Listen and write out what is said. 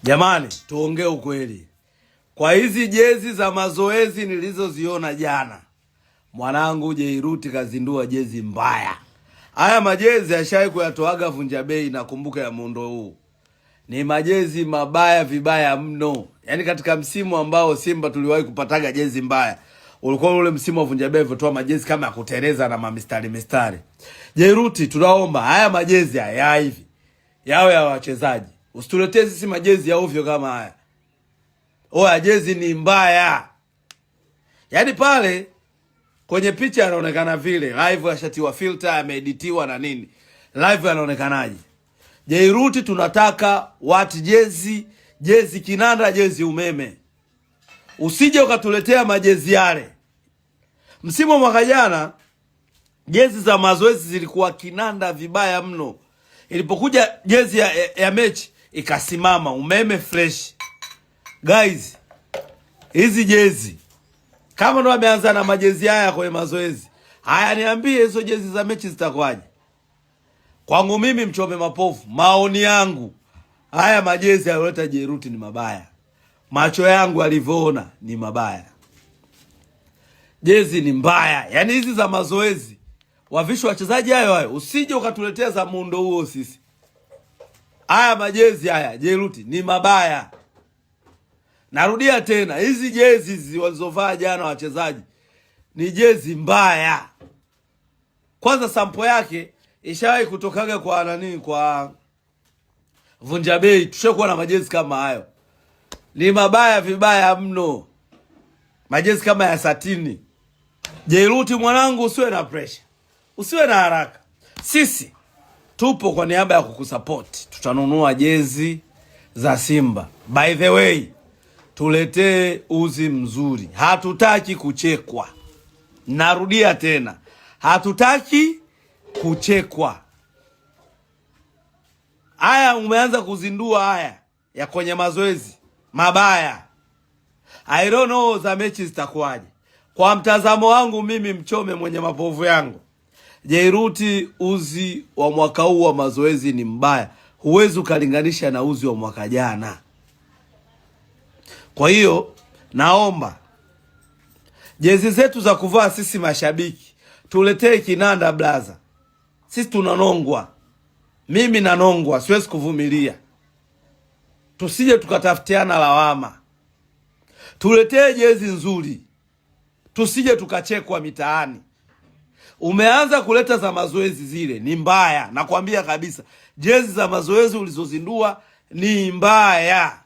Jamani, tuongee ukweli. Kwa hizi jezi za mazoezi nilizoziona jana, mwanangu Jairuti kazindua jezi mbaya. Haya majezi ashawai kuyatoaga Vunja Bei, nakumbuka ya muundo huu. Ni majezi mabaya vibaya mno. Yaani katika msimu ambao Simba tuliwahi kupataga jezi mbaya, ulikuwa ule msimu wa Vunja Bei alivyotoa majezi kama ya kuteleza na mamistari mistari. Jairuti, tunaomba haya majezi haya hivi yawe ya wachezaji. Usituletee sisi majezi ya ovyo kama haya. Oya, jezi ni mbaya. Yaani pale kwenye picha anaonekana vile live, ashatiwa filter, ameeditiwa na nini, live anaonekanaje? Jairuti, tunataka wati jezi, jezi kinanda, jezi umeme. Usije ukatuletea majezi yale. Msimu wa mwaka jana jezi za mazoezi zilikuwa kinanda vibaya mno. Ilipokuja jezi ya mechi ikasimama umeme fresh. Guys, hizi jezi kama ndo ameanza na majezi haya kwenye mazoezi haya, niambie hizo jezi za mechi zitakuwaje? Kwangu mimi mchome mapofu, maoni yangu, haya majezi aliyoleta Jeruti ni mabaya. Macho yangu alivyoona ni mabaya. Jezi ni mbaya, yaani hizi za mazoezi wavishwe wachezaji hayo hayo, usije ukatuletea za muundo huo sisi. Haya majezi haya Jeruti ni mabaya. Narudia tena, hizi jezi walizovaa jana wachezaji ni jezi mbaya. Kwanza sampo yake ishawahi kutokaga kwa nani, kwa Vunja Bei, tushakuwa na majezi kama hayo, ni mabaya vibaya mno, majezi kama ya satini. Jeruti mwanangu, usiwe na pressure, usiwe na haraka. Sisi tupo kwa niaba ya kukusupport, tutanunua jezi za Simba. By the way, tuletee uzi mzuri, hatutaki kuchekwa. Narudia tena, hatutaki kuchekwa. Haya umeanza kuzindua haya ya kwenye mazoezi mabaya. I don't know za mechi zitakuwaje. Kwa mtazamo wangu mimi, mchome mwenye mapovu yangu, Jairuti, uzi wa mwaka huu wa mazoezi ni mbaya, huwezi ukalinganisha na uzi wa mwaka jana. Kwa hiyo naomba jezi zetu za kuvaa sisi mashabiki tuletee kinanda blaza, sisi tunanongwa, mimi nanongwa, siwezi kuvumilia. Tusije tukatafutiana lawama, tuletee jezi nzuri, tusije tukachekwa mitaani. Umeanza kuleta za mazoezi, zile ni mbaya, nakwambia kabisa. Jezi za mazoezi ulizozindua ni mbaya.